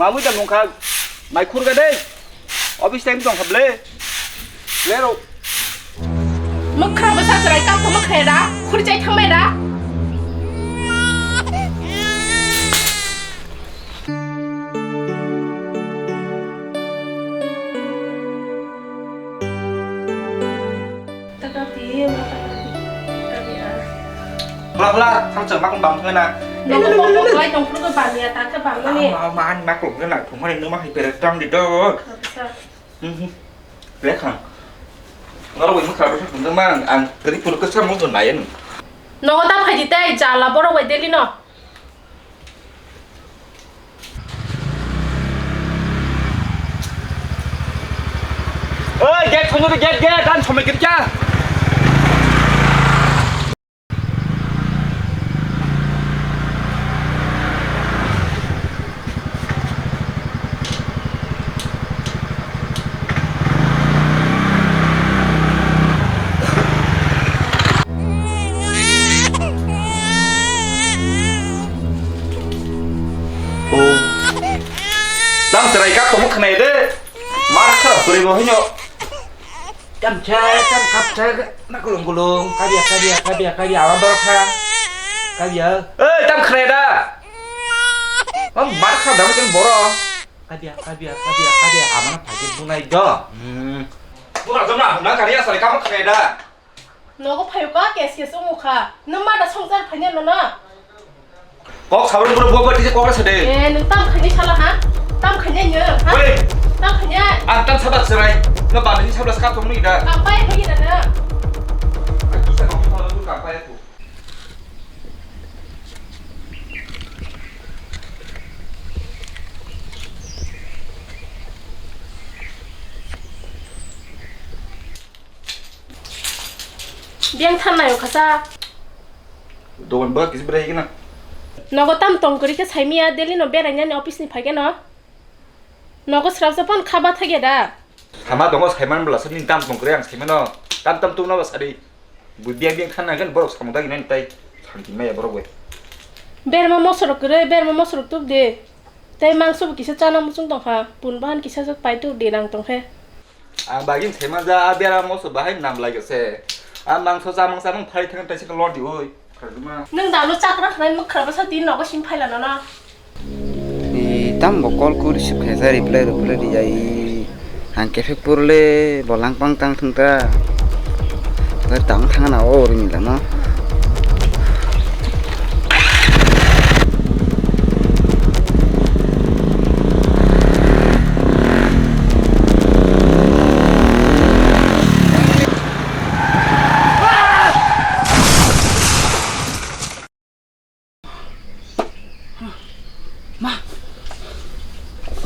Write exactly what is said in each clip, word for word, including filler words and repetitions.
Amui da mungkha mai khurga de. Office time tong khable. Lero. Mukra bwsa chwrai kap to mukra da. Khuri chai thang mai da. Taka pi, ma taka pi. Taka pi, ah. Hla, hla, thang chang mak bam thang na. Nang ko pok pok lai tong phuru ko bam ya, ta khe bam mani. Ma, ma, ani mak lok na, thung mani numa hai pere tang di do. Kha bwsa. Mhm. Lekhang. Norok bai mukha bwsa thung mang, ang kri phuru ko samung to nayan. Nogo ta phai di tei, jala borok bai daily no. Oi, gate phunjori, gate, gate, ang somai kirikya. Oh. Tang serai kap tongmo khwnai de. Mar kharap kwrwi bo hino. Tam cha, tam kap cha, na kulung kulung. Kabia, kabia, kabia, kabia, awa borok kha. Kabia. Eh, tam khwnai da. Mam mar kharap dam ken boro. Kabia, kabia, kabia, kabia, amana phai khe bunai do. Hmm. Bura jom na, na kari asari kamo khwnai da. Nogo phaio ka, kes kes wngo kha. Nung ma da songchar phanya no na. Kok sabun bro bo bati kok sa de. Eh, nung tam khani sala ha? Tam khani nyo, ha? Oi. Tam khani. Ang tam sabak serai. No ba ni sabla skap tong ni da. Kapai ko ina na. Aku sa ko ko kapai ko. Biyang thangnai o khasa. Dogan ba kisi berai gina. Nogo tam tong kwrwi khe saimiya, daily no berai nani office ni phai khe no. Nogo srapsa phone khaba thagya da. Sama tongo saiman bwla sini tam tong kwrwi ang saimano. Tam tam tungno ba sadi. Bui biyang biyang thangnai khe borok samung dagi nani tai santi maya borok bai. Berma mosorok kwrwi, berma mosorok tubdi. Tei mangso bo kisa chana muchung tongkha. Pun bahan kisa jok pai tubdi nang tongkhe. Ang bagwi thaiman ja, a bera moso bahai nam lai se. A mangso chamang chamang phai thang tai se lodi oi. Khajima. Nwng dano chakra khnai mwkhra bwsa tin nogo sim phaila nono. I tam bo call kuri sip khe ja reply reply di jai. Ang khe phek purle bo langpang tang thung ta. Bar tang thang na o ring la no. Ma.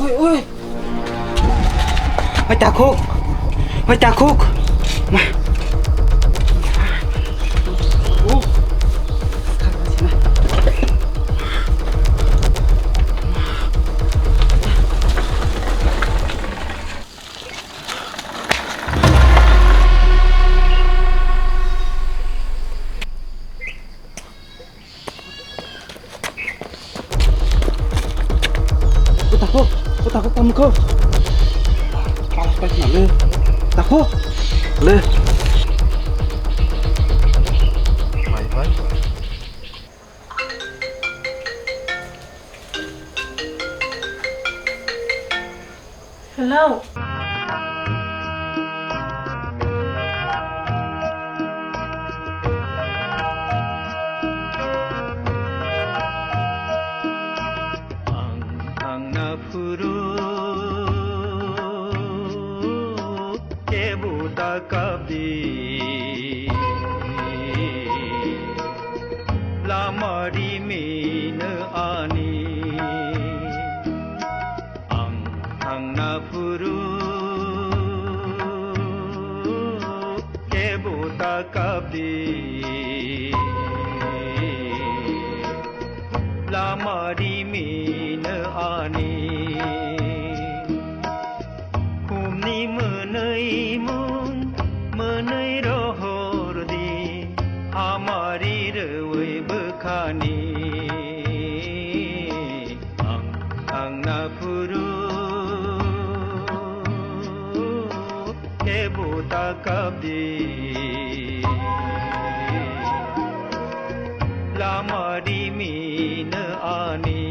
Oi, oi. Oi, takhuk. Oi, takhuk. Ma. Oh. O takhuk, o takhuk, tamo kho. Palas pai khna le. Takhuk. Le. Pai, pai. Hello. Ang thangna phuru kebo da kabi. Lama rimino ani. Ang thangna phuru kebo ta kabi. Lama rimino ani. Khumni mwnwi mung, mwnwi rohor di, hamari rwi bwkhani. Ang, ang na phuru Buta kapdi lama rimino ani.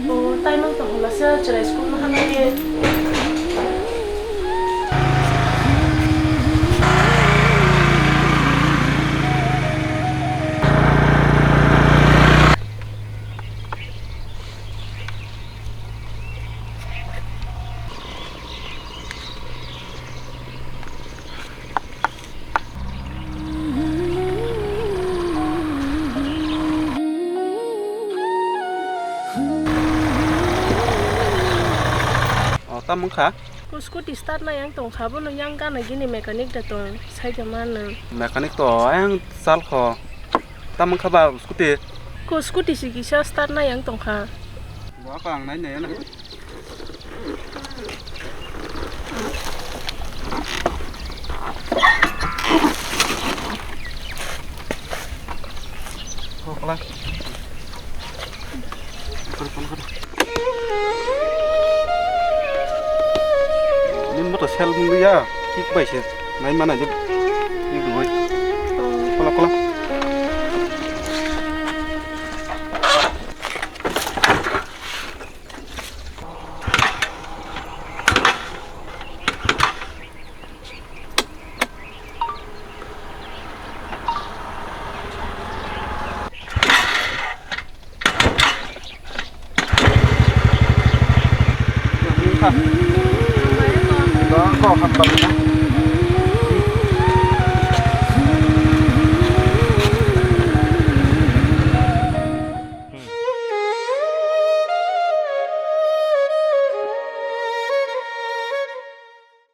O, taimang tong hwnla se chwrai school no hamya khe. O, tamo wngkha? Ko scooty start na yang tongkha, bono yang gana gini mechanic da tong, sai da mano. Mechanic to ayang sal kho. Tamo wngkha ba scooty? Ko scooty si kisa start na yang tongkha. Bo apa ang nai nai na. Kokla. Kor, kor, kor. Nin moto sel mung ya, kik bai se. Nai mana je. Ni doi. Kola, kola. Kok hambai.